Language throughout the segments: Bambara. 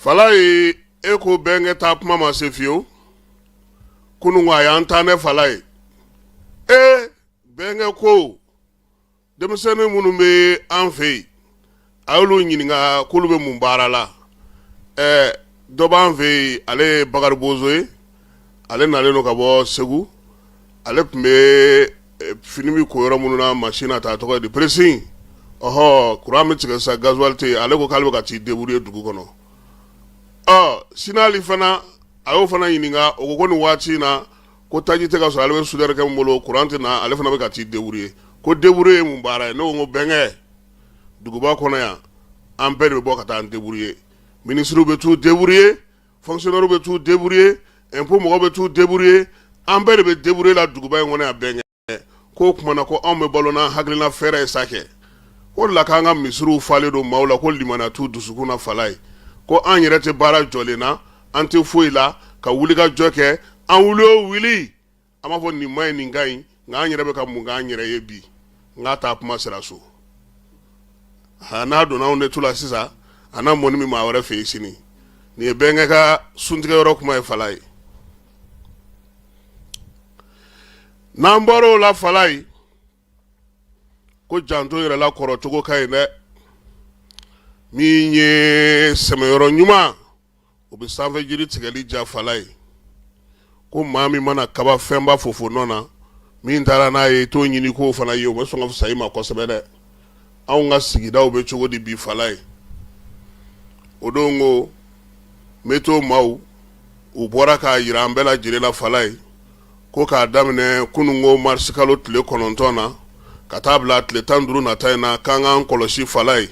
Falaye, e ko bɛnkɛ taa kuma ma se fiyewu. Kunun a y'an tan ne Falaye. E bɛnkɛ ko denmisɛnnin minnu bɛ an fɛ yen, a y'olu ɲininka k'olu bɛ mun baara la. Ɛɛ, dɔ b'an fɛ yen, ale ye Bakari Bozo ye, ale nalen don ka bɔ Segu. Ale tun bɛ fini bɛ ko yɔrɔ minnu na, machine na ta, tɔgɔ ye di, pressing. Ɔhɔ, kuran bɛ tigɛ sisan, gasoil tɛ yen. Ale ko k'ale bɛ ka t'i débrouiller dugu kɔnɔ. Ɔ Sinali fana, a y'o fana ɲininka, o ko ko nin waati in na ko taji tɛ ka sɔrɔ, ale bɛ soudeur kɛ min bolo, kuran tɛ na, ale fana bɛ ka t'i débrouiller. Ko débrouiller ye mun baara ye? Ne ko n ko bɛnkɛ, duguba kɔnɔ yan, an bɛɛ de bɛ bɔ ka taa an débrouiller. Minisiriw bɛ t'u débrouiller, fonctionnaires bɛ t'u débrouiller, impôt mɔgɔw bɛ t'u débrouiller, an bɛɛ de bɛ débrouiller la duguba in kɔnɔ yan. Bɛnkɛ k'o kuma na ko anw bɛ balo n'an hakilina fɛɛrɛ ye sa kɛ. O de la k'an ka misiriw falen don maaw la, ko limaniya t'u dusukun na. Falaye, ko an yɛrɛ tɛ baara jɔlen na, an tɛ foyi la ka wuli ka jɔ kɛ. An wuli o wuli, an b'a fɔ nin ma ɲi, nin ka ɲi, nka an yɛrɛ bɛ ka mun k'an yɛrɛ ye bi? N k'a taa kuma sera so. N'a donna anw de tu la sisan, a n'a mɔni min maa wɛrɛ fɛ yen sini. Nin ye bɛnkɛ ka suntigɛyɔrɔ kuma ye, Falaye. N'an bɔra o la, Falaye, ko janto yɛrɛ la kɔrɔ cogo ka ɲi dɛ. Min ye sɛmɛyɔrɔ ɲuman, o bɛ sanfɛ jiri tigɛli ja. Falaye, ko maa min mana kaba fɛnba fofo nɔ na, min taara n'a ye, i t'o ɲini k'o fana ye, o bɛ sɔn ka fisaya i ma kosɛbɛ dɛ. Anw ka sigidaw bɛ cogo di bi, Falaye? O don ko météo maaw, u bɔra k'a jira an bɛɛ lajɛlen la, Falaye, ko k'a daminɛ kununko marisikalo tile 9 na ka taa bila tile 15 nata in na, k'an k'an kɔlɔsi, Falaye.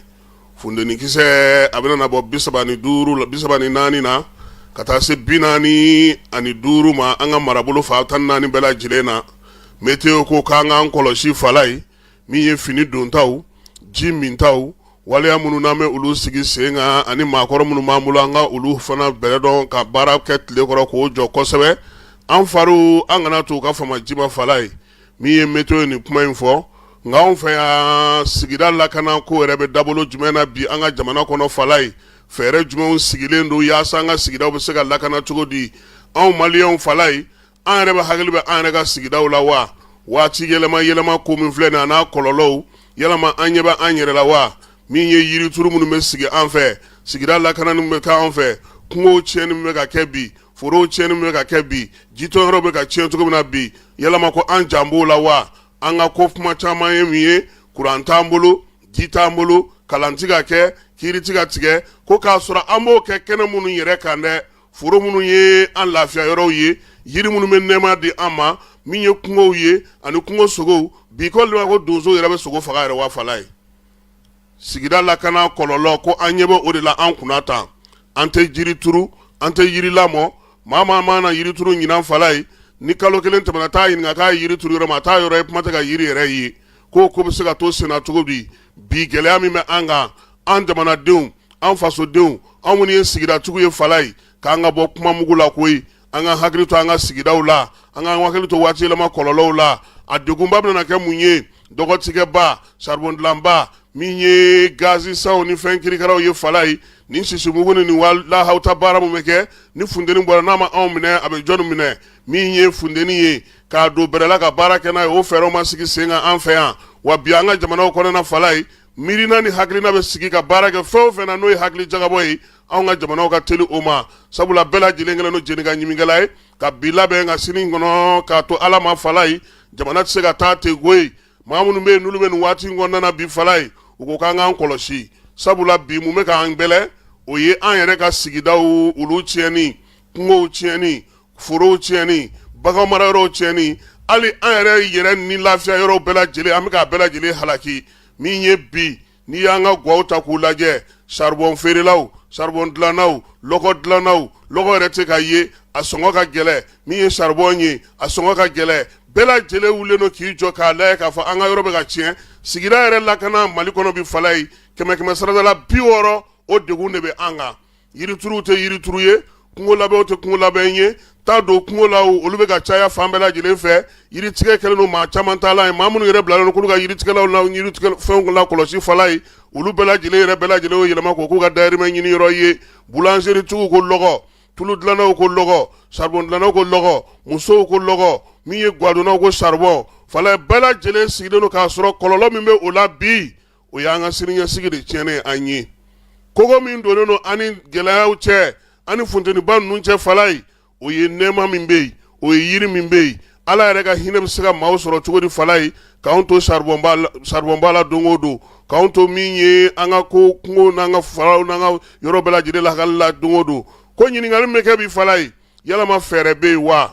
Funtenikisɛ a bɛna na bɔ 35, 34 na ka taa se 45 ma an ka marabolo fan 14 bɛɛ lajɛlen na. Météo ko k'an k'an kɔlɔsi, Falaye, min ye fini dontaw, ji mintaw, waleya minnu n'an bɛ olu sigi sen kan, ani maakɔrɔ minnu b'an bolo, an ka olu fana bɛrɛ dɔn ka baara kɛ tile kɔrɔ k'o jɔ kosɛbɛ. An fariw, an kana to u ka fama ji ma, Falaye. Min ye météo ye nin kuma in fɔ, nka anw fɛ yan, sigida lakana ko yɛrɛ bɛ dabolo jumɛn na bi an ka jamana kɔnɔ, Falaye? Fɛɛrɛ jumɛnw sigilen don yaasa an ka sigidaw bɛ se ka lakana cogo di? Anw maliyɛnw, Falaye, an yɛrɛ bɛ hakili bɛ an yɛrɛ ka sigidaw la wa? Waati yɛlɛma yɛlɛma ko min filɛ nin, a n'a kɔlɔlɔw, yalama an ɲɛ bɛ an yɛrɛ la wa? Min ye yirituru minnu bɛ sigi an fɛ, sigida lakanani bɛ kɛ an fɛ, kungow tiɲɛni bɛ ka kɛ bi, forow tiɲɛni bɛ ka kɛ bi, jitɔnyɔrɔ bɛ ka tiɲɛ cogo min na bi, yalama ko an jan b'o la wa? An ka ko kuma caman ye min ye, kuran t'an bolo, ji t'an bolo, kalan ti ka kɛ, kiiri ti ka tigɛ, ko k'a sɔrɔ an b'o kɛ kɛnɛ minnu yɛrɛ kan dɛ, foro minnu ye an lafiya yɔrɔw ye, yiri minnu bɛ nɛɛma di an ma, min ye kungow ye ani kungo sogow bi, ko ko donso yɛrɛ bɛ sogo faga yɛrɛ wa, Falaye? Sigida lakana kɔlɔlɔ, ko an ɲɛ bɛ o de la an kunna tan. An tɛ jiri turu, an tɛ yiri lamɔ. Maa maa mana yiri turu ɲinan, Falaye, ni kalo kelen tɛmɛna, taa ɲininka k'a ye yiri turu yɔrɔ min, a t'a yɔrɔ ye, kuma tɛ ka yiri yɛrɛ ye. Ko ko bɛ se ka to senna cogo di bi? Gɛlɛya min bɛ an kan, an jamanadenw, an fasodenw, anw minnu ye sigidatigiw ye, Falaye, k'an ka bɔ kuma mugu la koyi. An ka hakili to an ka sigidaw la, an ka hakili to waati yɛlɛma kɔlɔlɔw la. A degunba bɛna kɛ mun ye? Dɔgɔtigɛba, saribɔn dilanba, min ye gazi sanw ni fɛn kirikaraw ye, Falaye, ni sisimugu ni nin lahawuta baara min bɛ kɛ ni funteni bɔra, n'a ma anw minɛ, a bɛ jɔnni minɛ? Min ye funteni ye k'a don bɛrɛ la ka baara kɛ n'a ye, o fɛɛrɛw ma sigi sen kan an fɛ yan wa. Bi an ka jamanaw kɔnɔna, Falaye, miirina ni hakilina bɛ sigi ka baara kɛ fɛn o fɛn na, n'o ye hakili jagabɔ ye, anw ka jamanaw ka teli o ma, sabula bɛɛ lajɛlen kɛlen don jenika ɲiminkɛla ye ka bi labɛn ka sini kɔnɔ k'a to Ala ma. Falaye, jamana tɛ se ka taa ten koyi. Maa minnu bɛ yen n'olu bɛ nin waati in kɔnɔna na bi, Falaye, u ko k'an k'an kɔlɔsi, sabula bi mun bɛ k'an gbɛlɛ, o ye an yɛrɛ ka sigidaw olu tiɲɛni, kungow tiɲɛni, forow tiɲɛni, bagan marayɔrɔw tiɲɛni, hali an yɛrɛ yɛrɛ ni lafiya yɔrɔw bɛɛ lajɛlen, an bɛ k'a bɛɛ lajɛlen halaki. Min ye bi, n'i y'an ka gwaw ta k'u lajɛ, saribɔn feerelaw, saribɔn dilannaw, lɔgɔ dilannaw, lɔgɔ yɛrɛ tɛ ka ye, a sɔngɔ ka gɛlɛ. Min ye saribɔn ye, a sɔngɔ ka gɛlɛ. Bɛɛ lajɛlen wulilen don k'i jɔ k'a lajɛ k'a fɔ an ka yɔrɔ bɛ ka tiɲɛ. Sigida yɛrɛ lakana Mali kɔnɔ bi, Falaye, kɛmɛ kɛmɛ sarada la 60, o degun de bɛ an kan. Yirituruw tɛ yirituru ye, kungo labɛnw tɛ kungo labɛn ye, Taa don kungo la, olu bɛ ka caya fan bɛɛ lajɛlen fɛ. Yiritigɛ kɛlen don maa caman taalan ye. Maa minnu yɛrɛ bilalen don k'olu ka yiritigɛlaw na yiritigɛ fɛnw lakɔlɔsi Falaye, olu bɛɛ lajɛlen yɛrɛ bɛɛ lajɛlen y'o yɛlɛma k'o k'u ka dayirimɛ ɲini yɔrɔ ye. Boulangerie-tigiw ko lɔgɔ, tulu dilannaw ko lɔgɔ, charbon dilannaw ko lɔgɔ, musow ko lɔgɔ, min ye gwadonnaw ko charbon. Falaye, bɛɛ lajɛlen sigilen don k'a sɔrɔ kɔlɔlɔ min bɛ o la bi, o y'an ka siniɲɛsigi de tiɲɛnen an ye. Kogo min donnen don an ni gɛlɛyaw cɛ, an ni funteniba ninnu cɛ Falaye, o ye nɛɛma min bɛ yen, o ye yiri min bɛ yen. Ala yɛrɛ ka hinɛ bɛ se ka maaw sɔrɔ cogo di Falaye, k'anw to charbon ba la don o don, k'anw to min ye an ka ko kungo n'an ka faraw n'an ka yɔrɔ bɛɛ lajɛlen lakali la don o don? Ko ɲininkali min bɛ kɛ bi Falaye, yalama fɛɛrɛ bɛ yen wa?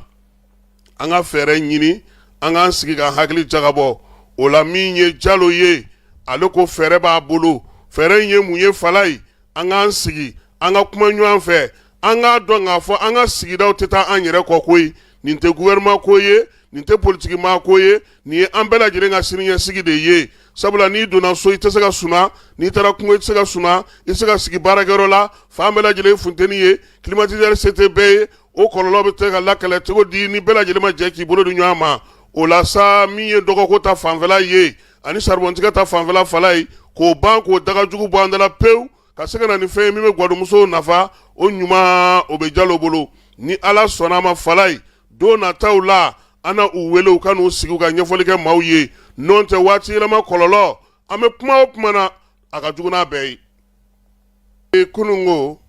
An ka fɛɛrɛ ɲini, an k'an sigi ka hakili jagabɔ o la. Min ye Jalo ye, ale ko fɛɛrɛ b'a bolo. Fɛɛrɛ in ye mun ye Falaye? An k'an sigi, an ka kuma ɲɔgɔn fɛ, an k'a dɔn k'a fɔ an ka sigidaw tɛ taa an yɛrɛ kɔ koyi. Nin tɛ gouvernement ko ye, nin tɛ politiki maa ko ye, nin ye an bɛɛ lajɛlen ka siniɲɛsigi de ye. Sabula n'i donna so, i tɛ se ka suna, n'i taara kungo, i tɛ se ka suna, i tɛ se ka sigi baarakɛyɔrɔ la. Fan bɛɛ lajɛlen funteni ye, climatiseur se tɛ bɛɛ ye. O kɔlɔlɔ bɛ se ka lakɛlɛ cogo di ni bɛɛ lajɛlen ma jɛ k'i bolo di ɲɔgɔn ma? O la sa, min ye dɔgɔko ta fanfɛla ye ani saribɔntigɛ ta fanfɛla Falaye, k'o ban, k'o dagajugu bɔ an da la pewu, ka se ka na ni fɛn ye min bɛ gwadonmusow nafa, o ɲuman o bɛ Jalo bolo. Ni Ala sɔnna a ma Falaye, don nataw la, an na u wele u ka n'u sigi u ka ɲɛfɔli kɛ maaw ye. N'o tɛ, waati yɛlɛma kɔlɔlɔ, an bɛ kuma o kuma na, a ka jugu n'a bɛɛ ye. Kununko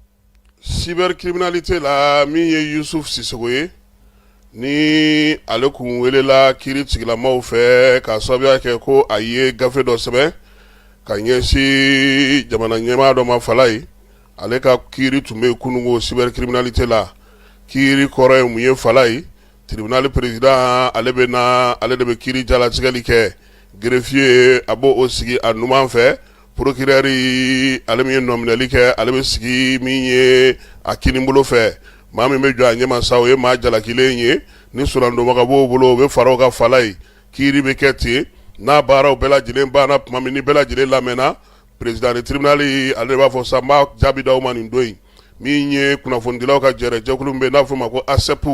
cybercriminalité la, min ye Yusuf Sisoko ye, ni ale kun welela kiiri tigilamaw fɛ k'a sababuya kɛ ko a ye gafe dɔ sɛbɛn ka ɲɛsin jamana ɲɛmaa dɔ ma Falaye, ale ka kiiri tun bɛ kununko cybercriminalité la. Kiiri kɔrɔ ye mun ye Falaye? Tribunal président, ale bɛ na, ale de bɛ kiiri jalatigɛli kɛ. Greffier, a b'o sigi a numan fɛ. Procureur, ale min ye nɔminɛli kɛ, ale bɛ sigi min ye a kinibolo fɛ. Maa min bɛ jɔ a ɲɛma sa, o ye maa jalakilen ye. Ni surandonbaga b'o bolo, o bɛ fara o kan Falaye. Kiiri bɛ kɛ ten. N'a baaraw bɛɛ lajɛlen banna tuma min, ni bɛɛ lajɛlen lamɛnna, président de tribunal, ale de b'a fɔ sa: n b'a jaabi d'aw ma nin don in. Min ye kunnafonidilaw ka jɛrɛ jɛkulu min bɛ n'a fɔ ma ko ASEP,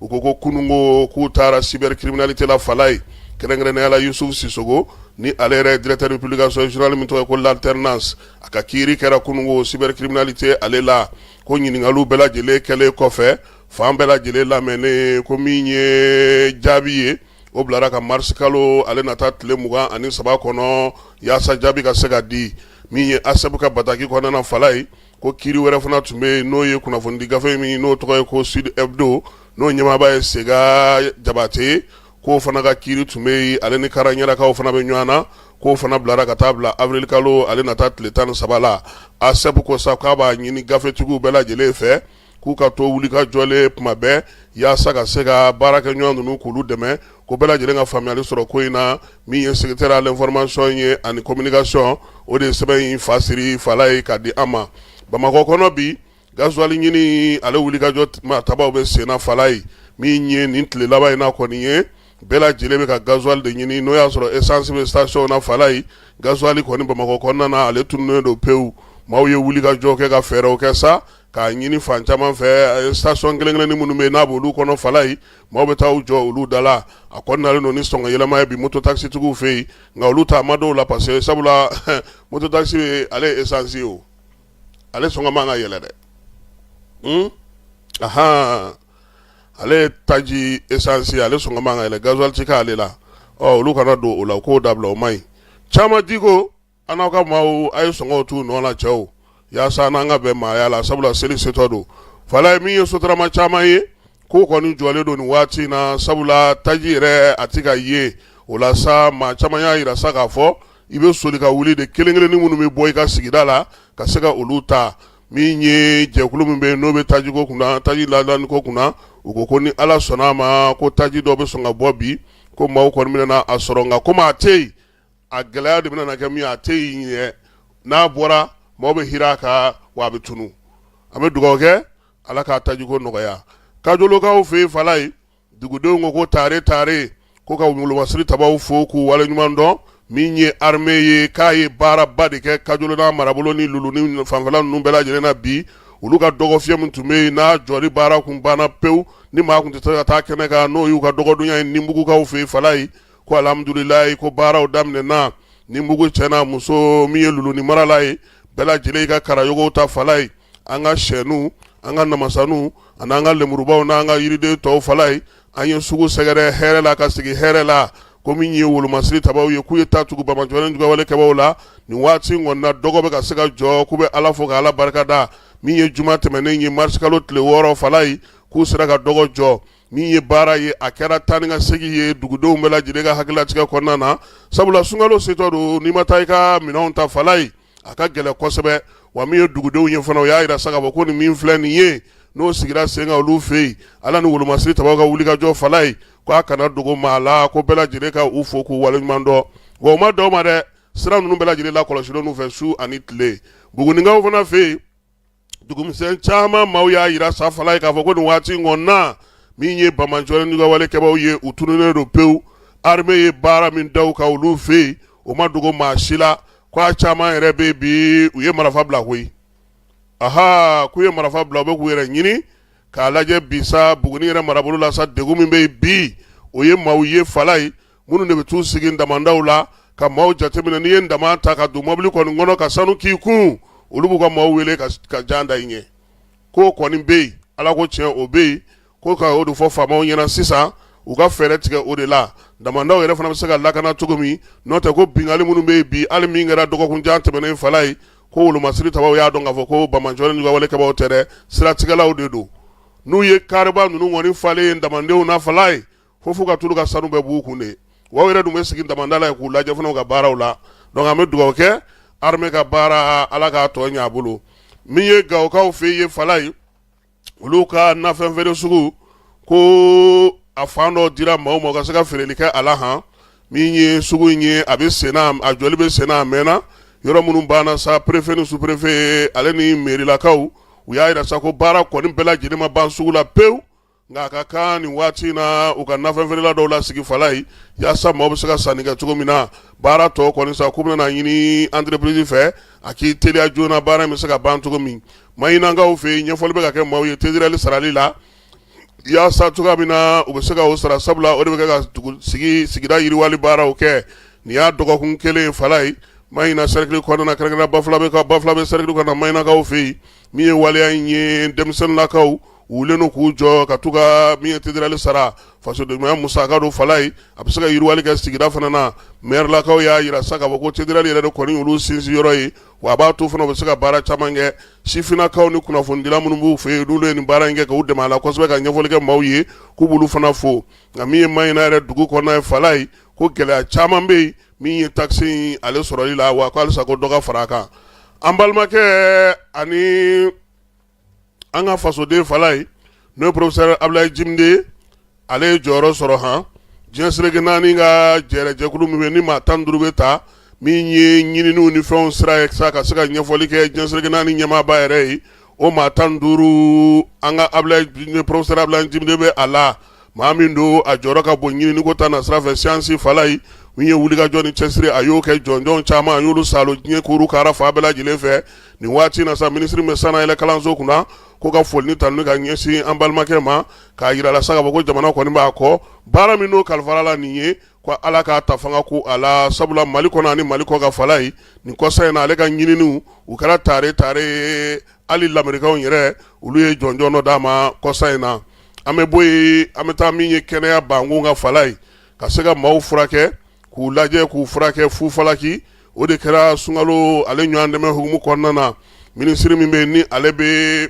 u ko ko kununko k'u taara cybercriminalité la Falaye, kɛrɛnkɛrɛnnenya la Yusuf Sisoko, ni ale yɛrɛ directeur de publication journal min tɔgɔ ye ko L'Alternance, a ka kiiri kɛra kununko cybercriminalité ale la. Ko ɲininkaliw bɛɛ lajɛlen kɛlen kɔfɛ, fan bɛɛ lajɛlen lamɛnnen, ko min ye jaabi ye, o bilara ka mars kalo ale nata tile 23 kɔnɔ, yaasa jaabi ka se ka di. Min ye ASEP ka bataki kɔnɔna na Falaye, ko kiiri wɛrɛ fana tun bɛ yen, n'o ye kunnafonidi gafe min n'o tɔgɔ ye ko Sud Hebdo, n'o ɲɛmaaba ye Sega Jabate, k'o fana ka kiiri tun bɛ yen, ale ni Karaɲɛrakaw fana bɛ ɲɔgɔn na, k'o fana bilara ka taa bila avril kalo ale nata tile 13 la. ASEP ko sa k'a b'a ɲini gafetigiw bɛɛ lajɛlen fɛ k'u ka to wuli ka jɔlen tuma bɛɛ, yaasa ka se ka baarakɛ ɲɔgɔn ninnu k'olu dɛmɛ, ko bɛɛ lajɛlen ka faamuyali sɔrɔ ko in na. Min ye secrétaire à l'information ye ani communication, o de ye sɛbɛn in fa siri Falaye ka di an ma. Bamakɔ kɔnɔ bi, gasoil ɲini ale wulikajɔ tabaw bɛ senna Falaye. Min ye nin tile laban in na kɔni ye, bɛɛ lajɛlen bɛ ka gasoil de ɲini. N'o y'a sɔrɔ essence bɛ station na Falaye, gasoil kɔni Bamakɔ kɔnɔna na, ale tununnen don pewu. Maaw ye wulikajɔ kɛ ka fɛɛrɛw kɛ sa k'a ɲini fan caman fɛ. Station kelen kelenni minnu bɛ yen, n'a b'olu kɔnɔ Falaye, maaw bɛ taa u jɔ olu da la. A kɔni nalen don ni sɔngɔ yɛlɛma ye bi moto taxitigiw fɛ yen, nka olu ta ma dɔw la, parce que sabula moto taxi ale ye essence ye, o ale sɔngɔ man ka yɛlɛ dɛ. Ahan, ale ye taji essence, ale sɔngɔ man ka yɛlɛ, gasoil ti k'ale la. Ɔ olu kana don o la, u k'o dabila, o man ɲi. Caman di ko an n'aw ka maaw, a ye sɔngɔw t'u nɔ la cɛw, yaasa n'an ka bɛn maaya la, sabula seli setɔ don Falaye. Min ye sotarama caman ye, k'o kɔni jɔlen don nin waati in na, sabula taji yɛrɛ a tɛ ka ye. O la sa, maa caman y'a jira sa k'a fɔ i bɛ soli ka wuli de, kelen kelenni minnu bɛ bɔ i ka sigida la, ka se ka olu ta. Min ye jɛkulu min bɛ yen, n'o bɛ tajiko kunna, taji ladaniko kunna, u ko ko ni Ala sɔnna a ma, ko taji dɔ bɛ sɔn ka bɔ bi, ko maaw kɔni bɛna a sɔrɔ. Nka komi a tɛ yen, a gɛlɛya de bɛna kɛ min ye, a tɛ yen yɛ. N'a bɔra, maaw bɛ hira a kan, wa a bɛ tunu. An bɛ dugawu kɛ, Ala k'a tajiko nɔgɔya. Kajolokaw fɛ yen Falaye, dugudenw ko ko tare tare, ko ka wolomasiri tabaw fo k'u waleɲuman dɔn. Min ye armée ye, k'a ye baaraba de kɛ Kajolo n'a marabolo ni Lulu ni fanfɛla ninnu bɛɛ lajɛlen na bi. Olu ka dɔgɔfiyɛ min tun bɛ yen, n'a jɔli baara kun banna pewu, ni maa kun tɛ se ka taa kɛnɛ kan, n'o y'u ka dɔgɔdonya ye Nimbugukaw fɛ yen Falayi, ko alhamdulilayi, ko baaraw daminɛna Nimbugu cɛ n'a muso. Min ye Luluni marala ye, bɛɛ lajɛlen y'i ka karayogow ta Falayi, an ka sɛniw, an ka namasaniw, ani an ka lemurubaw, n'an ka yiriden tɔw Falayi. An ye sugu sɛgɛrɛ hɛrɛ la, ka sigi hɛrɛ la. Ko min ye wolomasiri tabaw ye, k'u ye taa tugu banbaanci juguyawale kɛbaw la nin waati in kɔni na, dɔgɔ bɛ ka se ka jɔ, k'u bɛ Ala fo ka Ala barika da. Min ye juma tɛmɛnen ye, marisikalo tile 6 Falayi, k'u sera ka dɔgɔ jɔ. Min ye baara ye, a kɛra taa ni ka segin ye dugudenw bɛɛ lajɛlen ka hakililatigɛ kɔnɔna na, sabula sunkalo setɔ don, n'i ma taa i ka minɛnw ta Falayi, a ka gɛlɛn kosɛbɛ. Wa min ye dugudenw ye fana, o y'a jira sa k'a fɔ ko nin min filɛ nin ye, n'o sigira sen kan olu fɛ yen, Ala ni wolomasiri tabaw ka wulikajɔ Falayi, ko a kana dogo maa la, ko bɛɛ lajɛlen ka u fo k'u waleɲuman dɔn. Wa o ma dan o ma dɛ, sira ninnu bɛɛ lajɛlen lakɔlɔsilen n'u fɛ su ani tile. Bugunikaw fana fɛ yen, dugumisɛn caman maaw y'a jira sa Falayi k'a fɔ ko nin waati in kɔni na, min ye banbaanci juguyawale kɛbaw ye, u tununnen don pewu. Armée ye baara min da u kan olu fɛ yen, o ma dogo maa si la, ko a caman yɛrɛ bɛ bi, u ye marifa bila koyi. Aha, k'u ye marifa bila, u bɛ k'u yɛrɛ ɲini k'a lajɛ bi sa. Buguni yɛrɛ marabolo la sa, degun min bɛ yen bi, o ye maaw ye Falayi, minnu de bɛ t'u sigi damandaw la ka maaw jateminɛ. N'i ye daman ta ka don mobili kɔni kɔnɔ ka sanu k'i kun, olu b'u ka maaw wele ka jan da i ɲɛ. K'o kɔni bɛ yen, Ala ko tiɲɛ, o bɛ yen. Ko ka o de fɔ faamaw ɲɛna sisan, u ka fɛɛrɛ tigɛ o de la, damandaw yɛrɛ fana bɛ se ka lakana cogo min. N'o tɛ, ko binkanni minnu bɛ yen bi, hali min kɛra dɔgɔkun jan tɛmɛnen Falayi, ko wolomasiri tabaw y'a dɔn k'a fɔ ko banbaanci juguyawale kɛbaw tɛ dɛ, siratigɛlaw de don. N'u ye kariba ninnu kɔni falen ye damandenw na Falayi, fo f'u ka t'olu ka sanu bɛɛ b'u kun de. Wa yɛrɛ dun bɛ sigi damanda la k'u lajɛ fana u ka baaraw la. Donc an bɛ dugawu kɛ, armée ka baara, Ala k'a tɔ ɲɛ a bolo. Min ye Gawokaw fɛ yen Falayi, olu ka nafɛn feere sugu, ko a fan dɔ dira maaw ma ka se ka feereli kɛ a la han. Min ye sugu in ye, a bɛ senna, a jɔli bɛ senna, a mɛnna. Yɔrɔ minnu banna sa, préfet ni sous-préfet ale ni mairilakaw, u y'a jira sa ko baara kɔni bɛɛ lajɛlen ma ban sugu la pewu, nka a ka kan nin waati in na, u ka nafɛn feerela dɔw lasigi Falayi, yaasa maaw bɛ se ka sanni kɛ cogo min na. Baara tɔ kɔni sa, k'u bɛna ɲini entreprise fɛ, a k'i teliya joona, baara in bɛ se ka ban cogo min. Mahinakaw fɛ yen, ɲɛfɔli bɛ ka kɛ maaw ye TDR sarali la, yaasa cogoya min na u bɛ se ka o sara, sabula o de bɛ kɛ ka dugu sigi sigida yiriwali baaraw kɛ. Nin y'a dɔgɔkun kelen Falayi, Mahina cercle kɔnɔna, kɛrɛnkɛrɛnnenya Bafulabe ka Bafulabe cercle kɔnɔna, Mahinakaw fɛ yen. Min ye waleya in ye, denmisɛnninlakaw wulilen don k'u jɔ ka t'u ka min ye TDR sara, fasodenɲumanya musaka don Falayi, a bɛ se ka yiriwali kɛ sigida fana na. Mairelakaw y'a jira sa k'a fɔ ko TDR yɛrɛ de kɔni olu sinsin yɔrɔ ye, wa a b'a to fana u bɛ se ka baara caman kɛ. Sifinnakaw ni kunnafonidila minnu b'u fɛ yen, n'olu ye nin baara in kɛ k'u dɛmɛ a la kosɛbɛ, ka ɲɛfɔli kɛ maaw ye, k'u b'olu fana fo. Nka min ye Mahina yɛrɛ dugu kɔnɔna ye Falayi, ko gɛlɛya caman bɛ yen min ye taxe in ale sɔrɔli la, wa ko halisa ko dɔ ka fara a kan. An balimakɛ ani an ka fasoden Falayi, n'o ye professeur Abulayi Jimde ye, ale ye jɔyɔrɔ sɔrɔ han diɲɛ seleke naani ka jɛrɛjɛkulu min bɛ ni maa 15 bɛ ta, min ye ɲininiw ni fɛnw sira ye sa, ka se ka ɲɛfɔli kɛ diɲɛ seleke naani ɲɛmaaba yɛrɛ ye. O maa 15, an ka Abulayi, professeur Abulayi Jimde bɛ a la. Maa min don, a jɔyɔrɔ ka bon ɲininiko ta na sira fɛ, science Falayi, min ye wulikajɔ ni cɛsiri, a y'o kɛ jɔnjɔn caman, a y'olu salo diɲɛ kuru kara fan bɛɛ lajɛlen fɛ. Nin waati na sa, minisiri bɛ sanayɛlɛ kalanso kunna, ko ka foli ni tanuni ka ɲɛsin an balimakɛ ma, k'a jira la sa k'a fɔ ko jamana kɔni b'a kɔ baara min n'o kalifara la nin ye, ko Ala k'a ta fanga ko a la, sabula Mali kɔnɔ ani Mali kɔkan Falayi, nin kɔsa in na, ale ka ɲininiw u kɛra tare tare ye, hali lamerikaw yɛrɛ, olu ye jɔnjɔn dɔ d'a ma kɔsa in na. An bɛ bɔ yen, an bɛ taa min ye kɛnɛya bankun kan Falayi, ka se ka maaw furakɛ, k'u lajɛ, k'u furakɛ fufalaki. O de kɛra sunkalo ale ɲɔgɔn dɛmɛ hukumu kɔnɔna na. Minisiri min bɛ ni ale bɛ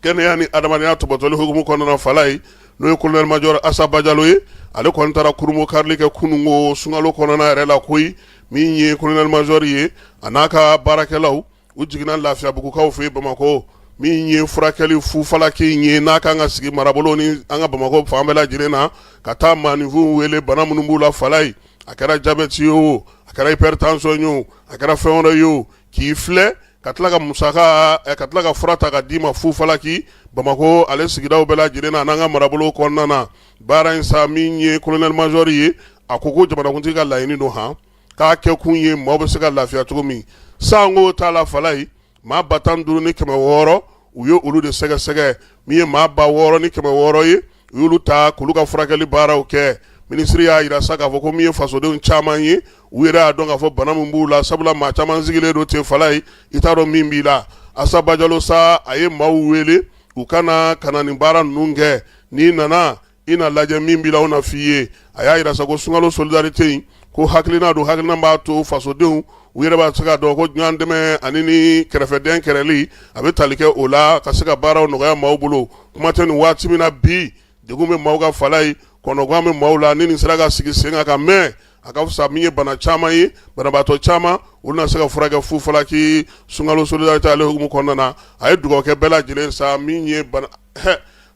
kɛnɛya ni adamadenya tɔpɔtɔli hukumu kɔnɔna na Falayi, n'o ye colonel major Asa Bajalo ye, ale kɔni taara kurunbonkarili kɛ kununko sunkalo kɔnɔna yɛrɛ la koyi. Min ye colonel major ye, a n'a ka baarakɛlaw, u jiginna Lafiyabugukaw fɛ yen Bamakɔ. Min ye furakɛli fufalaki in ye, n'a kan ka sigi marabolo ni an ka Bamakɔ fan bɛɛ lajɛlen na, ka taa maaninfinw wele bana minnu b'u la Falayi, a kɛra diabète ye o, a kɛra hypertension ye o, a kɛra fɛn wɛrɛ ye o, k'i filɛ ka tila ka musaka, ka tila ka fura ta ka d'i ma fufalaki Bamakɔ ale sigidaw bɛɛ lajɛlen na, n'an ka marabolo kɔnɔna na. Baara in sa, min ye colonel major ye, a ko ko jamanakuntigi ka laɲini don han, k'a kɛ kun ye maaw bɛ se ka lafiya cogo min. Sanko t'a la Falayi, maa 15 600, U ye olu de sɛgɛsɛgɛ. Min ye maa 6600 ye, u y'olu ta k'olu ka furakɛli baaraw kɛ. Minisiri y'a jira sa k'a fɔ ko min ye fasodenw caman ye, u yɛrɛ y'a dɔn k'a fɔ bana min b'u la, sabula maa caman sigilen don ten Falaye, i t'a dɔn min b'i la. Asa Bajalo sa, a ye maaw wele u ka na ka na nin baara ninnu kɛ. N'i nana, i na lajɛ, min b'i la, o na f'i ye. A y'a jira sa ko sunkalo solidarité in, ko hakilina don, hakilina b'a to fasodenw u yɛrɛ b'a se ka dɔn ko ɲɔgɔn dɛmɛ ani ni kɛrɛfɛdɛn kɛrɛli, a bɛ tali kɛ o la ka se ka baaraw nɔgɔya maaw bolo. Kuma tɛ nin waati min na bi, degun bɛ maaw kan Falaye, kɔnɔgan bɛ maaw la. Ni nin sera ka sigi sen kan ka mɛn, a ka fisa. Min ye bana caman ye, banabaatɔ caman, olu na se ka furakɛ fu falaki. Sunkalo solidarité ale hukumu kɔnɔna na, a ye dugawu kɛ bɛɛ lajɛlen sa. Min ye bana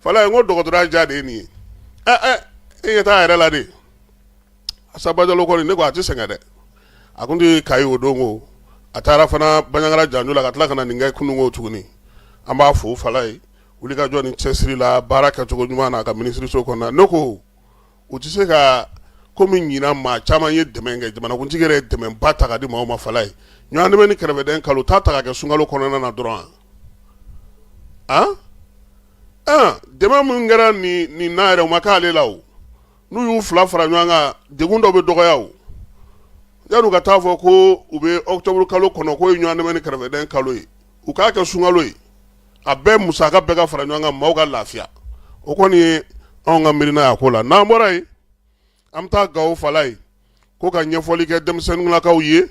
Falaye, n ko dɔgɔtɔrɔya ja de ye nin ye. Ɛ e ɲɛ t'a yɛrɛ la de. Asa Bajalo kɔni, ne ko a tɛ sɛgɛn dɛ. A kun tɛ Kayi o don ko, a taara fana Banjagara janjo la ka tila ka na nin kɛ kununko tuguni. An b'a fo Falaye, wulikajɔ ni cɛsiri la, baara kɛcogo ɲuman na a ka minisiriso kɔnɔna. Ne ko u tɛ se ka komi ɲinan maa caman ye dɛmɛ kɛ, jamanakuntigi yɛrɛ ye dɛmɛba ta ka di maaw ma Falaye. Ɲɔgɔn dɛmɛ ni kɛrɛfɛdɛn kalo t'a ta ka kɛ sunkalo kɔnɔna na dɔrɔn. Dɛmɛ min kɛra nin na yɛrɛ, o ma k'ale la o. N'u y'u fila fara ɲɔgɔn kan, degun dɔ bɛ dɔgɔya o. Yan'u ka taa fɔ ko u bɛ octobre kalo kɔnɔ k'o ye ɲɔgɔn dɛmɛ ni kɛrɛfɛdɛn kalo ye, u k'a kɛ sunkalo ye, a bɛɛ musaka bɛɛ ka fara ɲɔgɔn kan, maaw ka lafiya. O kɔni ye anw ka miirina y'a ko la. N'an bɔra yen, an bɛ taa Gawo Falaye, ko ka ɲɛfɔli kɛ denmisɛnninlakaw ye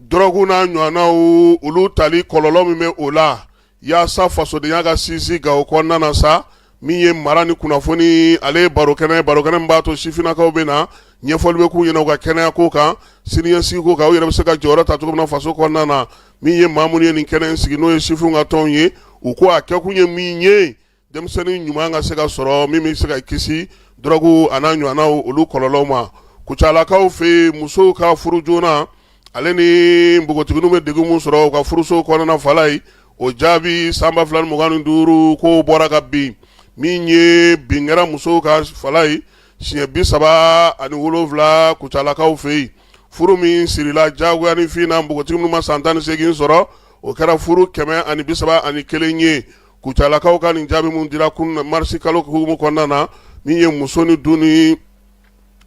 dɔrɔgu n'a ɲɔgɔnnaw, olu tali kɔlɔlɔ min bɛ o la, yaasa fasodenya ka sinsin Gawo kɔnɔna na sa. Min ye mara ni kunnafoni, ale ye barokɛnɛ, barokɛnɛ min b'a to sifinnakaw bɛ na, ɲɛfɔli bɛ k'u ɲɛna u ka kɛnɛya ko kan, siniɲɛsigi ko kan, u yɛrɛ bɛ se ka jɔyɔrɔ ta cogo min na faso kɔnɔna na. Min ye maa minnu ye nin kɛnɛ in sigi, n'o ye sifinw ka tɔnw ye, u ko a kɛkun ye min ye, denmisɛnnin ɲuman ka se ka sɔrɔ min bɛ se ka kisi dɔrɔgu a n'a ɲɔgɔnnaw olu kɔlɔlɔw ma. Kucalakaw fɛ yen, musow ka furu joona ale ni npogotigininw bɛ degun min sɔrɔ u ka furuso kɔnɔna Falaye, o jaabi san 2025 ko bɔra ka bin. Min ye bin kɛra musow kan Falaye, siɲɛ 37 Kucalakaw fɛ yen. Furu min sirila jagoya ni fin na, npogotigi minnu ma san 18 sɔrɔ, o kɛra furu 131 ye. Kucalakaw ka nin jaabi min dira kunun marisi kalo hukumu kɔnɔna na, min ye muso ni du ni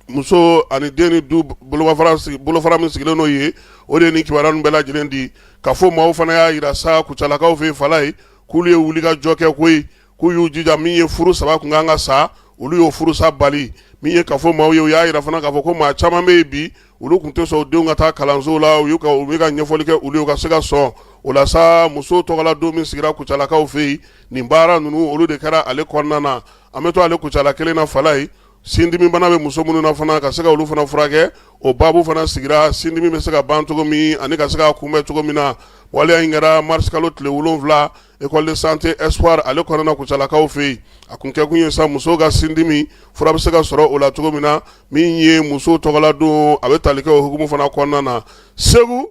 muso ani den ni du bolofara min sigilen n'o ye, o de ye nin kibaruya ninnu bɛɛ lajɛlen di. Ka fɔ maaw fana y'a jira sa Kucalakaw fɛ yen Falaye, k'olu ye wulikajɔ kɛ koyi, k'u y'u jija. Min ye furu saba kun kan ka sa, olu y'o furusa bali. Min ye ka fɔ maaw ye, u y'a jira fana k'a fɔ ko maa caman bɛ yen bi, olu tun tɛ sɔn u denw ka taa kalanso la. U bɛ ka ɲɛfɔli kɛ olu ye, u ka se ka sɔn o la sa. Musow tɔgɔla don min sigira Kucalakaw fɛ yen, nin baara ninnu, olu de kɛra ale kɔnɔna na. An bɛ to ale Kucala kelen na Falaye, sindimibana bɛ muso minnu na fana, ka se ka olu fana furakɛ, o baabu fana sigira, sindimi bɛ se ka ban cogo min ani ka se ka kunbɛn cogo min na. Waleya in kɛra marisi kalo tile 7, école de santé Espoir ale kɔnɔna, Kucalakaw fɛ yen. A kun kɛkun ye sa, musow ka sindimi, fura bɛ se ka sɔrɔ o la cogo min na. Min ye musow tɔgɔla don, a bɛ tali kɛ o hukumu fana kɔnɔna na. Segu,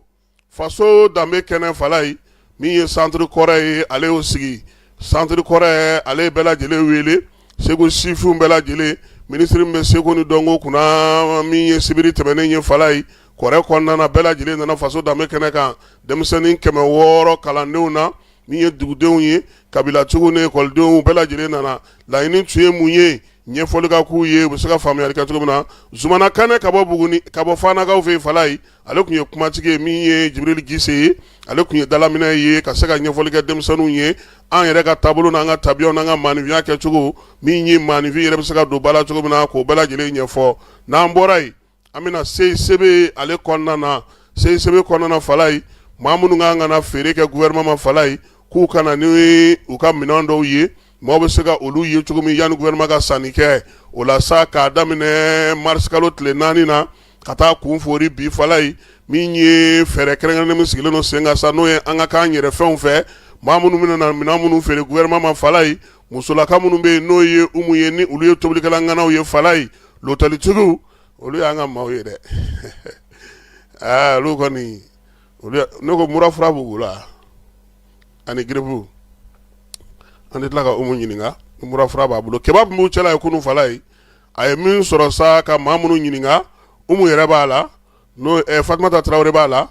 faso danbe kɛnɛ Falaye, min ye centre kɔrɔ ye, ale y'o sigi. Centre kɔrɔ, ale ye bɛɛ lajɛlen wele, Segu sifinw bɛɛ lajɛlen. Minisiri min bɛ seko ni dɔnko kunna, min ye sibiri tɛmɛnen ye Falaye, kɔrɛ kɔnɔna na, bɛɛ lajɛlen nana faso danbe kɛnɛ kan. Denmisɛnnin 600 kalandenw na, min ye dugudenw ye, kabilatigiw ni ekɔlidenw, bɛɛ lajɛlen nana. Laɲini tun ye mun ye? Ɲɛfɔli ka k'u ye, u bɛ se ka faamuyali kɛ cogo min na. Zumana Kanɛ ka bɔ Buguni, ka bɔ Fanakaw fɛ yen Falaye, ale tun ye kumatigi ye. Min ye Jibirili Gise ye, ale tun ye dalaminɛ ye ka se ka ɲɛfɔli kɛ denmisɛnninw ye, an yɛrɛ ka taabolo n'an ka tabiyaw n'an ka maaninfinya kɛcogo, min ye maaninfin yɛrɛ bɛ se ka don ba la cogo min na, k'o bɛɛ lajɛlen ɲɛfɔ. N'an bɔra yen, an bɛna CICB ale kɔnɔna na. CICB kɔnɔna Falaye, maa minnu kan ka na feere kɛ gouvernement ma Falaye, k'u ka na ni u ka minɛn dɔw ye, maaw bɛ se ka olu ye cogo min yanni gouvernement ka sanni kɛ. O la sa, k'a daminɛ marisi kalo tile 4 na ka taa kun fori bi Falaye, min ye fɛɛrɛ kɛrɛnkɛrɛnnen min sigilen don sen kan sa, n'o ye an ka k'an yɛrɛ fɛnw fɛ. Maa minnu bɛna na minɛn minnu feere gouvernement ma Falaye, musolaka minnu bɛ yen, n'o ye Umu ye, ni olu ye tobilikɛla ŋanaw ye Falaye, lotɛlitigiw, olu y'an ka maaw ye dɛ. Aa, olu kɔni, ne ko mura fura b'u la ani giripu. An tɛ tila ka Umu ɲininka ni mura fura b'a bolo. Keba tun b'u cɛla ye kunun Falaye, a ye min sɔrɔ sa ka maa minnu ɲininka, Umu yɛrɛ b'a la, n'o Fatumata Tarawele b'a la.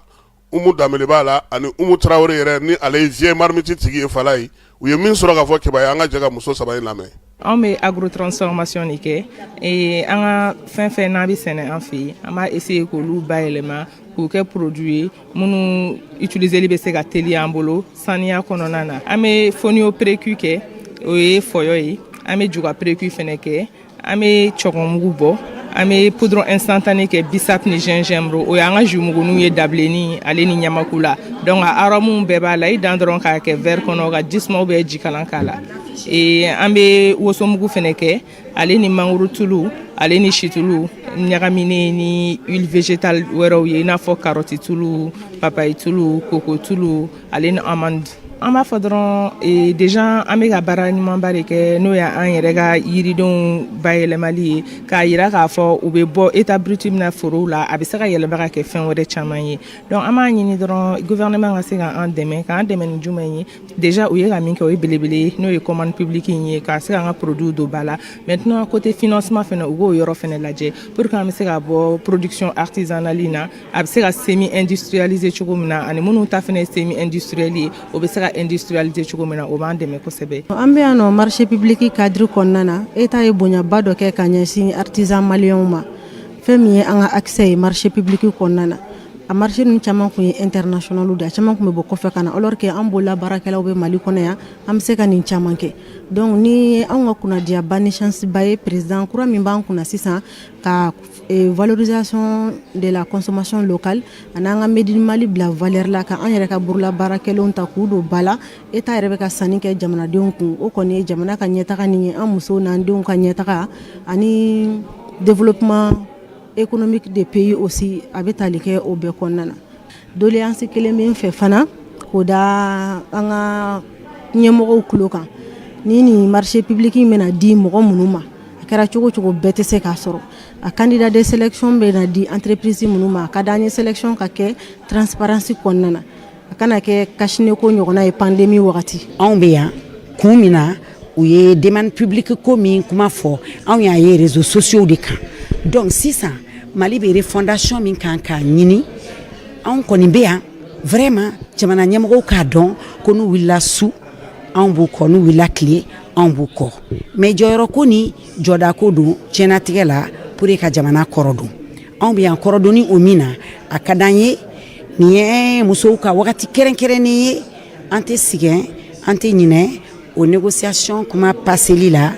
Umu Danbele b'a la ani Umu Tarawele yɛrɛ ni ale ye Vieille Marmite tigi ye Falayi. U ye min sɔrɔ ka fɔ Keba ye, an ka jɛ ka muso saba in lamɛn. Anw bɛ agro transformation de kɛ. An ka fɛn fɛn n'a bɛ sɛnɛ an fɛ yen, an b'a essayer k'olu bayɛlɛma k'u kɛ produit ye minnu utiliseli bɛ se ka teliya an bolo saniya kɔnɔna na. An bɛ fonio précuit kɛ, o ye fɔyɔ ye. An bɛ juga précuit fɛnɛ kɛ. An bɛ cɔgɔnmugu bɔ. An bɛ poudre instantanée kɛ, bissap ni gingembre, o y'an ka jus muguninw ye, dabilenni ale ni ɲamaku la. Donc a arôme bɛɛ b'a la, i dan dɔrɔn k'a kɛ verre kɔnɔ ka ji suma ou bien jikalan k'a la. An bɛ wosomugu fɛnɛ kɛ, ale ni mangoro tulu ale ni situlu ɲagaminen ni huile végétale wɛrɛw ye, i n'a fɔ karɔti tulu, papaye tulu, koko tulu ale ni amande. An b'a fɔ dɔrɔn, déjà an bɛ ka baara ɲumanba de kɛ, n'o y'an yɛrɛ ka yiridenw bayɛlɛmali ye, k'a yira k'a fɔ u bɛ bɔ état brut min na forow la, a bɛ se ka yɛlɛma ka kɛ fɛn wɛrɛ caman ye. Donc an b'a ɲini dɔrɔn gouvernement ka se k'an dɛmɛ. K'an dɛmɛ ni jumɛn ye? Déjà u ye ka min kɛ, o ye belebele ye, n'o ye commande publique in ye, ka se k'an ka produit don ba la. Maintenant, côté financement fɛnɛ, u k'o yɔrɔ fɛnɛ lajɛ pour que an bɛ se ka bɔ production artisanale in na, a bɛ se ka semi industrialiser cogo min na, ani minnu ta fɛnɛ ye semi industriel ye, o bɛ se ka industrialiser cogo min na. O b'an dɛmɛ kosɛbɛ. An bɛ yan nɔ marché public cadre kɔnɔna na. État ye bonyaba dɔ kɛ ka ɲɛsin artisan maliyɛnw ma. Fɛn min ye an ka accès ye marché public kɔnɔna na, a marché ninnu caman tun ye international de, a caman tun bɛ bɔ kɔfɛ ka na, alors que an bolola baarakɛlaw bɛ Mali kɔnɔ yan, an bɛ se ka nin caman kɛ. Donc ni ye anw ka kunnadiyaba ni chance ba ye, président kura min b'an kunna sisan, ka valorisation de la consommation locale ani an ka made in Mali bila valeur la, ka an yɛrɛ ka bolola baarakɛlenw ta k'u don ba la. État yɛrɛ bɛ ka sanni kɛ jamanadenw kun, o kɔni ye jamana ka ɲɛtaga ni an musow n'an denw ka ɲɛtaga ani développement économique des pays aussi, a bɛ tali kɛ o bɛɛ kɔnɔna na. Doléance kelen bɛ n fɛ fana k'o da an ka ɲɛmɔgɔw tulo kan: ni nin marché public in bɛna di mɔgɔ minnu ma, a kɛra cogo cogo, bɛɛ tɛ se k'a sɔrɔ. A candidat de sélection bɛ na di entreprise minnu ma, a ka d'an ye sélection ka kɛ transparence kɔnɔna na, a kana kɛ cache-nez ko ɲɔgɔnna ye pandémie wagati. Anw bɛ yan kun min na, u ye demande publique ko min kuma fɔ, anw y'a ye réseaux sociaux de kan. Donc sisan Mali bɛ refondation min kan k'a ɲini, anw kɔni bɛ yan vraiment. Jamana ɲɛmɔgɔw k'a dɔn ko n'u wulila su, anw b'u kɔ, n'u wulila tile, anw b'u kɔ. Mais jɔyɔrɔ ko ni jɔdako don diɲɛnatigɛ la pour que ka jamana kɔrɔ don. Anw bɛ yan kɔrɔdonni o min na, a ka d'an ye. Nin ye musow ka wagati kɛrɛnkɛrɛnnen ye. An tɛ sɛgɛn, an tɛ ɲinɛ o négociation kuma paseli la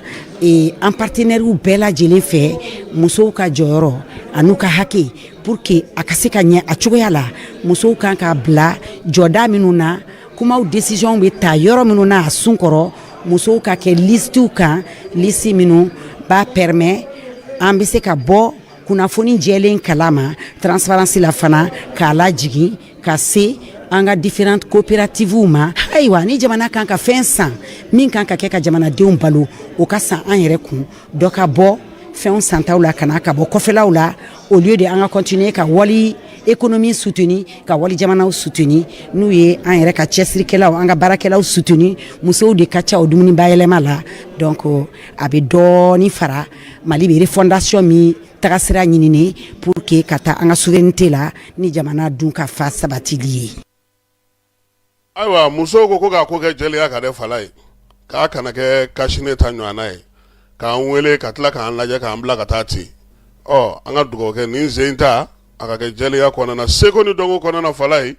an partenaires bɛɛ lajɛlen fɛ, musow ka jɔyɔrɔ an'u ka hakɛ, pour que a ka se ka ɲɛ a cogoya la. Musow kan ka bila jɔda minnu na, kumaw décision bɛ ta yɔrɔ minnu na, a sun kɔrɔ, musow ka kɛ listew kan, liste minnu b'a permet an bɛ se ka bɔ kunnafoni jɛlen kalama, transparence la fana, k'a lajigin ka se an ka différentes coopératives ma. Ayiwa, ni jamana kan ka fɛn san min kan ka kɛ ka jamanadenw balo, o ka san an yɛrɛ kun, dɔ ka bɔ fɛnw santaw la ka na ka bɔ kɔfɛlaw la, au lieu de an ka continuer ka wali économie soutenir, ka wali jamanaw soutenir. N'u ye an yɛrɛ ka cɛsirikɛlaw, an ka baarakɛlaw soutenir, musow de ka ca o dumuni bayɛlɛma la. Donc a bɛ dɔɔni fara Mali bɛ refondation min tagasira ɲinini pour que ka taa an ka souveraineté la ni jamana dun ka fa sabatili ye. Ayiwa, musow ko k'a ko kɛ jɛlenya ka dɛ, Fala ye, k'a kana kɛ cache-nez ta ɲɔgɔnna ye, k'an wele ka tila k'an lajɛ k'an bila ka taa ten. Ɔ, an ka dugawu kɛ nin sen ta a ka kɛ jɛlenya kɔnɔna na, seko ni dɔnko kɔnɔna na. Fala ye,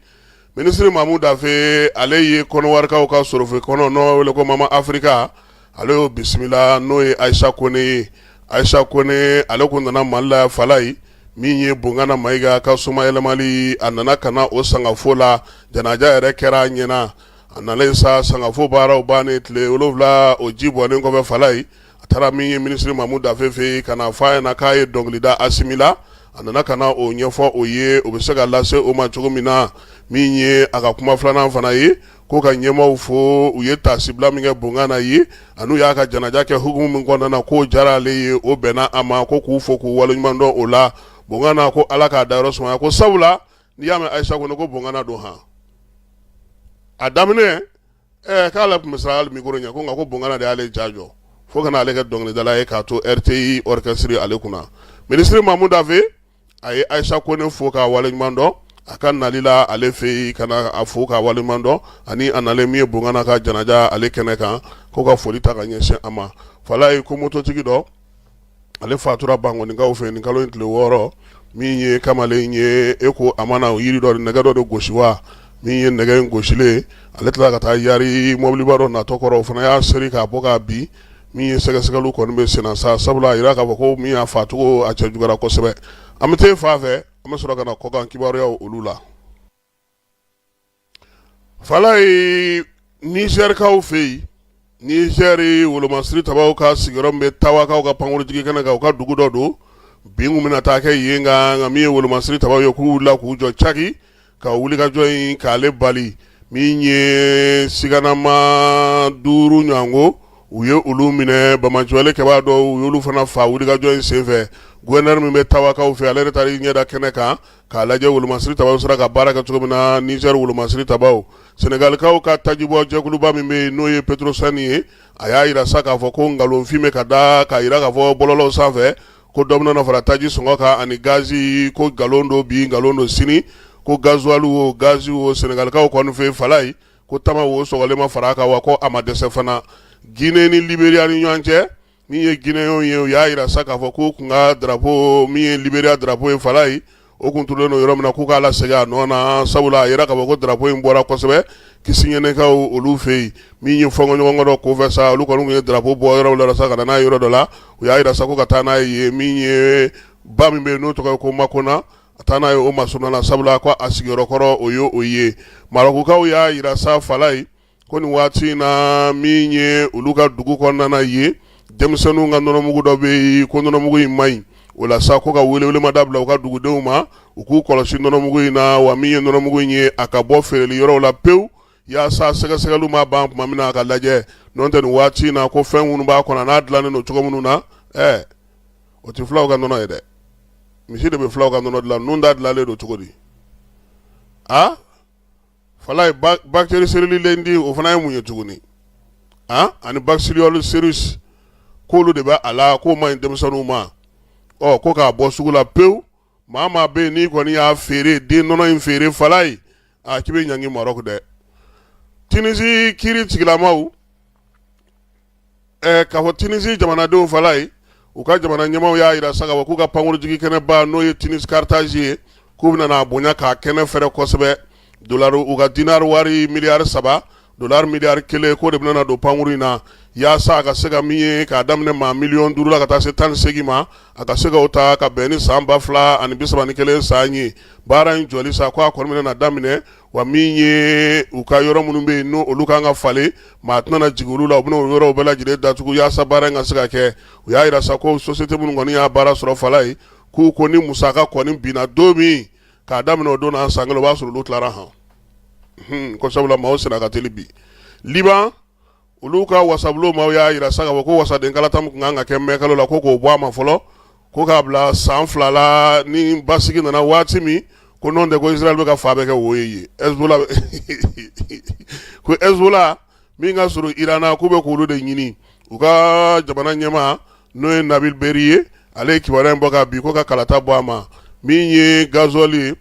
minisiri Mamu Dafe, ale ye Kɔnɔwarikaw ka sorofe kɔnɔ n'o wele ko Mama Afirika, ale y'o bisimila, n'o ye Ayisa Kone ye. Ayisa Kone, ale ko nana Mali la, Fala ye, min ye Bongana Mayiga ka somayɛlɛmali, a nana ka na o sangafo la. Janaja yɛrɛ kɛra a ɲɛna. A nalen sa, sangafo baaraw bannen, tile 7 o ji bɔnnen kɔfɛ, Fala ye, a taara min ye minisiri Mamu Dafe fɛ yen ka na fɔ a ɲɛna k'a ye dɔnkili da Asimi la. A nana ka na o ɲɛfɔ o ye, o bɛ se ka lase o ma cogo min na. Min ye a ka kuma filanan fana ye, ko ka ɲɛmaaw fo, u ye taasibila min kɛ Bongana ye an'u y'a ka janaja kɛ hukumu min kɔnɔna na, k'o diyara ale ye, o bɛnna a ma, ko k'u fo k'u waleɲuman dɔn o la. Bongana ko Ala k'a dayɔrɔ sumaya, ko sabula n'i y'a mɛn Ayisa Kone ko Bongana don han, a daminɛ k'ale tun bɛ siran hali micro ɲɛ, ko nka ko Bongana de y'ale ja jɔ fo ka n'ale kɛ dɔnkilidala ye k'a to RTI orchestre ale kunna. Minisiri Mamu Dafe, a ye Ayisa Kone fo k'a waleɲuman dɔn. a ka nali la ale fɛ yen ka na a fo k'a waleɲuman dɔn, ani a nalen min ye Bongana ka janaja ale kɛnɛ kan, ko ka foli ta ka ɲɛsin a ma. Falaye, ko mototigi dɔ, ale fatura Bankɔnikaw fɛ nin kalo in tile 6, min ye kamalen ye, e ko a mana yiri dɔ, nɛgɛ dɔ de gosi wa, min ye nɛgɛ in gosilen, ale tilala ka taa yari mɔbiliba dɔ natɔ kɔrɔ, o fana y'a seri k'a bɔ k'a bin. Min ye sɛgɛsɛgɛliw kɔni bɛ senna sa, sabula a jira k'a fɔ ko min y'a facogo, a cɛ juguyara kosɛbɛ. An bɛ taa fan fɛ, an bɛ sɔrɔ ka na kɔkan kibaruyaw olu la. Falaye, Nizɛrikaw fɛ yen, Nizɛri wolomasiri tabaw ka sigiyɔrɔ min bɛ Tawakaw ka pankurujigi kɛnɛ kan, u ka dugu dɔ don, bin kun bɛna taa kɛ yen kan, nka min ye wolomasiri tabaw ye, k'u wulila k'u jɔ caki ka wulikajɔ in k'ale bali. Min ye siganama 5 ɲɔgɔnko, u ye olu minɛ, banbaanciwale kɛbaa dɔw, u y'olu fana fa wulikajɔ in senfɛ. Gouverneur min bɛ Tawakaw fɛ, ale yɛrɛ taara i ɲɛ da kɛnɛ kan k'a lajɛ wolomasiri tabaw sera ka baara kɛ cogo min na. Nizɛri wolomasiri tabaw, Senegalikaw ka tajibɔ jɛkuluba min bɛ yen, n'o ye Petrosen ye, a y'a jira sa k'a fɔ ko nkalonfin bɛ ka da k'a jira k'a fɔ bɔlɔlɔw sanfɛ ko dɔ bɛna fara taji sɔngɔ kan ani gazi, ko nkalon don bi, nkalon don sini, ko gazuwali o gazi o, Senegalikaw kɔni fɛ, Falaye, ko tama wo sɔgɔlen ma fara a kan, wa ko a ma dɛsɛ fana. Guinée ni Liberiya ni ɲɔgɔn cɛ, min ye Guinéenw ye, u y'a jira sa k'a fɔ k'u kun ka drapeau min ye Liberiya drapeau ye, Falaye, o kun turulen don yɔrɔ min na, k'u k'a lasegin a nɔ na, sabula a yira k'a fɔ ko drapeau in bɔra kosɛbɛ Kisiɲɛnɛkaw olu fɛ yen. Min ye fɔnkɔɲɔgɔnkɔ dɔ kofɛ sa, olu kɔni tun ye drapeau bɔ yɔrɔ la sa ka na n'a ye yɔrɔ dɔ la. U y'a jira sa ko ka taa n'a ye min ye ba min bɛ yen n'o tɔgɔ ye ko Makona, a taa n'a ye o masurunna na, sabula ko a sigiyɔrɔ kɔrɔ o ye o ye. Marɔkukaw y'a jira sa, Falaye, ko nin waati in na, min ye olu ka dugu kɔnɔna ye, denmisɛnninw ka nɔnɔmugu dɔ bɛ yen, ko nɔnɔmugu in man ɲi. O la sa, ko ka welewelemada bila u ka dugudenw ma, u k'u kɔlɔsi nɔnɔmugu in na, wa min ye nɔnɔmugu in ye, a ka bɔ feereli yɔrɔw la pewu, yaasa sɛgɛsɛgɛliw ma ban tuma min na, a ka lajɛ. N'o tɛ, nin waati in na, ko fɛn minnu b'a kɔnɔ n'a dilannen don cogo minnu na, o tɛ fulaw ka nɔnɔ ye dɛ. Misi de bɛ fulaw ka nɔnɔ dilan, ninnu ta dilanlen don cogo di? A Falaye, bactérie celluloïde, o fana ye mun ye tuguni? Ani bacillus k'olu de bɛ a la, k'o man ɲi denmisɛnninw ma. Ɔ, ko k'a bɔ sugu la pewu. Maa maa bɛ yen n'i kɔni y'a feere, den nɔnɔ in feere, Falaye, a k'i bɛ ɲangi Maroc dɛ. Tunisie kiiri tigilamaw, k'a fɔ Tunisie jamanadenw, Falaye, u ka jamana ɲɛmaaw y'a jira sa k'a fɔ k'u ka pankurujigi kɛnɛba, n'o ye Tunis Carthage ye, k'u bɛna n'a bonya k'a kɛnɛ fɛrɛ kosɛbɛ. Dolari, u ka dinari wari miliyari 3, dolari miliyari 1, k'o de bɛna don pankuru in na, yaasa a ka se ka min ye k'a daminɛ maa miliyɔn 5 la ka taa se 18 ma, a ka se ka o ta ka bɛn ni san 2031 san ye. Baara in jɔli sa, ko a kɔni bɛna na daminɛ, wa min ye u ka yɔrɔ minnu bɛ yen, n'o olu kan ka falen, maa tɛna na jigin olu la, u bɛna o yɔrɔw bɛɛ lajɛlen datugu yaasa baara in ka se ka kɛ. U y'a jira sa ko société minnu kɔni y'a baara sɔrɔ, Falaye, k'u ko ni musaka kɔni binna don min, k'a daminɛ o don na, san kelen, o b'a sɔrɔ olu tilara han, ko sabula maaw senna ka teli bi. Liban, olu ka wasabulon maaw y'a jira sa k'a fɔ ko wasaden kalata min tun kan ka kɛ mɛ kalo la, ko k'o bɔ a ma fɔlɔ, ko k'a bila san 2 la, ni basigi nana waati min. Ko n'o tɛ, ko Israël bɛ ka fa bɛɛ kɛ wo ye. Hezbollah, ko Hezbollah min ka surun Iran na, k'u bɛ k'olu de ɲini. U ka jamana ɲɛmaa, n'o ye Nabil Berri ye, ale ye kibaruya in bɔ ka bi ko ka kalata bɔ a ma. Min ye gasoil ye,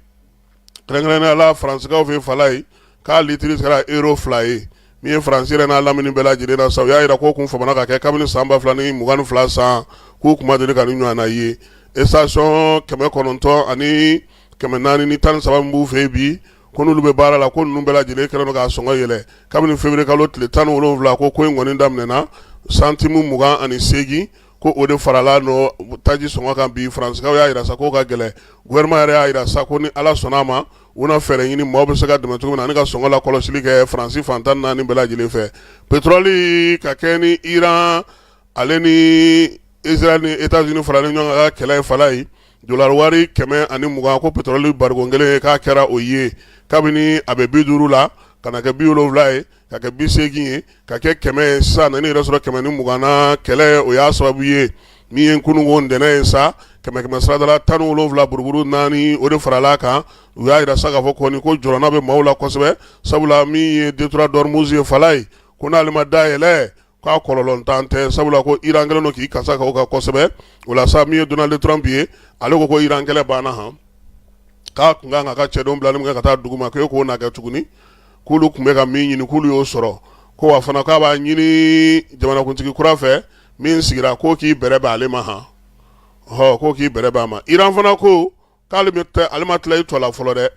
kɛrɛnkɛrɛnnenya la Faransikaw fɛ, Falaye, k'a litiri kɛra euro 2 ye. Min ye Faransi yɛrɛ n'a lamini bɛɛ lajɛlen na sa, u y'a jira k'o kun famana ka kɛ kabini san 2022 san, k'u kun ma deli ka nin ɲɔgɔnna ye. Station 900 ani 413 min b'u fɛ yen bi, ko n'olu bɛ baara la, ko ninnu bɛɛ lajɛlen kɛlen don k'a sɔngɔ yɛlɛ kabini février kalo tile 17. Ko in kɔni daminɛna, santimu 28, ko o de farala nɔ taji sɔngɔ kan bi. Faransikaw y'a jira sa k'o ka gɛlɛn. Gouvernement yɛrɛ y'a jira sa ko ni Ala sɔnna a ma, u na fɛɛrɛ ɲini maaw bɛ se ka dɛmɛ cogo min na, ani ka sɔngɔ la kɔlɔsili kɛ Faransi fan 14 bɛɛ lajɛlen fɛ. Pétrole, ka kɛ ni Iran ale ni Israël ni États-Unis faralen ɲɔgɔn kan ka kɛlɛ ye, Falaye, dollar wari 120, ko pétrole barikon kelen k'a kɛra o ye, kabini a bɛ 50 la ka na kɛ 70 ye, ka kɛ 80 ye, ka kɛ 100 ye, sisan nana yɛrɛ sɔrɔ 120 na. Kɛlɛ, o y'a sababu ye min ye kununko ntɛnɛn ye sa, kɛmɛ kɛmɛ sarada la 17 buruburu naani, o de farala kan. U y'a jira sa k'a fɔ kɔni ko jɔrɔna bɛ maaw la kosɛbɛ, sabula min ye détroit d'Ormuz ye, Falaye, ko n'ale ma dayɛlɛ, k'a kɔlɔlɔntan tɛ, sabula ko Iran kɛlen don k'i kasa ka o kan kosɛbɛ. O la sa, min ye Donald Trump ye, ale ko ko Iran kɛlɛ banna han. K'a tun kan ka cɛdenw bila min kɛ ka taa dugu ma, k'e k'o na kɛ tuguni, k'olu tun bɛ ka min ɲini, k'olu y'o sɔrɔ. Ko wa fana k'a b'a ɲini jamanakuntigi kura fɛ min sigira, ko k'i bɛrɛ bɛn ale ma. Han ɔ, ko k'i bɛrɛ bɛn a ma. Iran fana ko k'ale ale ma tila i tɔ la fɔlɔ dɛ,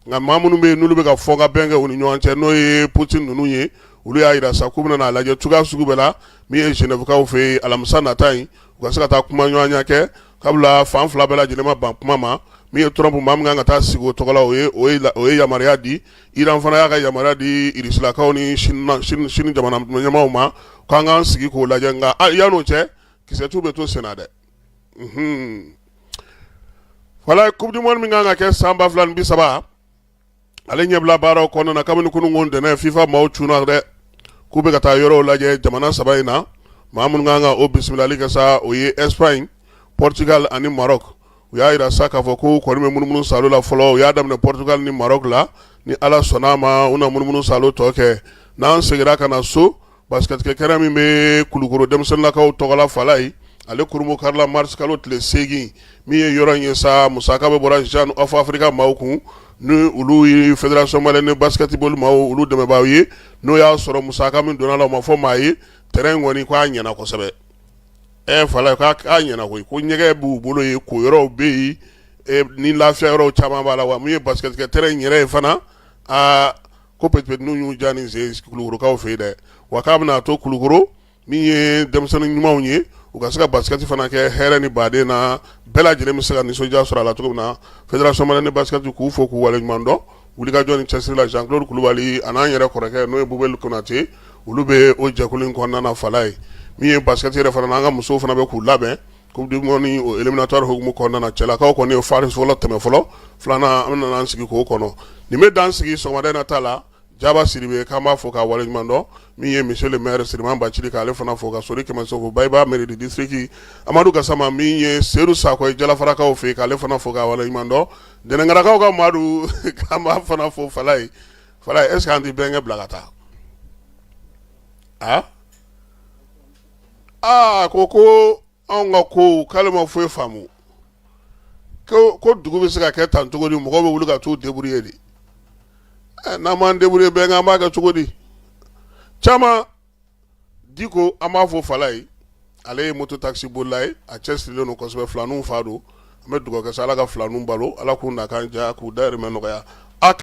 nka maa minnu bɛ yen n'olu bɛ ka fɔ ka bɛn kɛ u ni ɲɔgɔn cɛ, n'o ye Poutine ninnu ye, olu y'a jira sa k'u bɛna n'a lajɛ cogoya sugu bɛɛ la min ye Genèvekaw fɛ yen alamisa nata in, u ka se ka taa kuma ɲɔgɔnya kɛ. Kabila fan fila bɛɛ lajɛlen ma ban kuma ma. Min ye Trump, maa min kan ka taa sigi o tɔgɔ la, o ye yamaruya di. Iran fana y'a ka yamaruya di Irisilakaw ni Chine jamana ɲɛmaaw ma k'an k'an sigi k'o lajɛ. Nka yan'o cɛ, kisɛtu bɛ to senna dɛ. Wala Coupe du monde min kan ka kɛ san 2030, ale ɲɛbila baaraw kɔnɔna na, kabini kunun ntɛnɛn, FIFA maaw cunna dɛ, k'u bɛ ka taa yɔrɔw lajɛ jamana saba in na. Maa minnu kan ka o bisimilali kɛ sa, o ye Espagne, Portugal ani Maroc. U y'a jira sa k'a fɔ ko kɔni bɛ munumunu salo la fɔlɔ. U y'a daminɛ Portugal ni Maroc la. Ni Ala sɔnna a ma, u na munumunu salo tɔ kɛ. N'an seginna ka na so, basket kɛnɛ min bɛ Kulukoro denmisɛnninlakaw tɔgɔla Falaye, ale kurunbon karila mars kalo tile 8. Min ye yɔrɔ in ye sa, musaka bɛ bɔra Jean of Africa maaw kun, ni olu ye Fédération malienne de basketball maaw, olu dɛmɛbaaw ye. N'o y'a sɔrɔ musaka min donna la, o ma fɔ maa ye. Terrain kɔni, k'a ɲɛna kosɛbɛ. Ɛ Falaye, k'a ɲɛna koyi, ko ɲɛgɛn b'u bolo yen, ko yɔrɔw bɛ yen, ni lafiya yɔrɔw caman b'a la. Wa min ye basket terrain in yɛrɛ ye fana, aa, ko petipetiniw y'u ja ni sen Kulukorokaw fɛ yen dɛ. Wa k'a bɛna to Kulukoro, min ye denmisɛnnin ɲumanw ye, u ka se ka basket fana kɛ hɛrɛ ni baden na, bɛɛ lajɛlen bɛ se ka nisɔndiya sɔrɔ a la cogo min na. Fédération malienne de basket, k'u fo k'u waleɲuman dɔn wulikajɔ ni cɛsiri la. Jean Claude Kulubali a n'an yɛrɛ kɔrɔkɛ, n'o ye Bubeli Konate, olu bɛ o jɛkulu in kɔnɔna na. Falaye, min ye basket yɛrɛ fana na, an ka musow fana bɛ k'u labɛn Coupe du monde o éliminatoire hukumu kɔnɔna na. Cɛlakaw kɔni ye phase fɔlɔ tɛmɛ fɔlɔ, filanan an bɛna an sigi k'o kɔnɔ. Nin bɛ dan sigi sɔgɔmada in na ta la. Jaba Sidibe, k'an b'a fɔ k'a waleɲuman dɔn. Min ye monsieur le maire Siriman Bacili, k'ale fana fo, ka Sori Kɛmɛso fo, Bayiba mairie du district, Amadu Gasama, min ye Sedu Sakɔ ye Jalafarakaw fɛ yen, k'ale fana fo k'a waleɲuman dɔn. Dɛnɛngarakaw ka Madu, k'an b'a fana fo. Falaye, Falaye, est ce que an tɛ bɛnkɛ bila ka taa? Aa aa, ko anw ka ko k'ale ma foyi faamu, ko dugu bɛ se ka kɛ tan cogo di? Mɔgɔw bɛ wuli ka t'u débrouiller de. N'an m'an débrouiller, bɛn an b'a kɛ cogo di? Caman Diko, an b'a fɔ Falaye, ale ye moto taxi bolila ye, a cɛ sirilen don kosɛbɛ, filaninw fa don. An bɛ dugawu kɛ sa, Ala ka filaninw balo, Ala k'u nakan diya, k'u dayirimɛ nɔgɔya.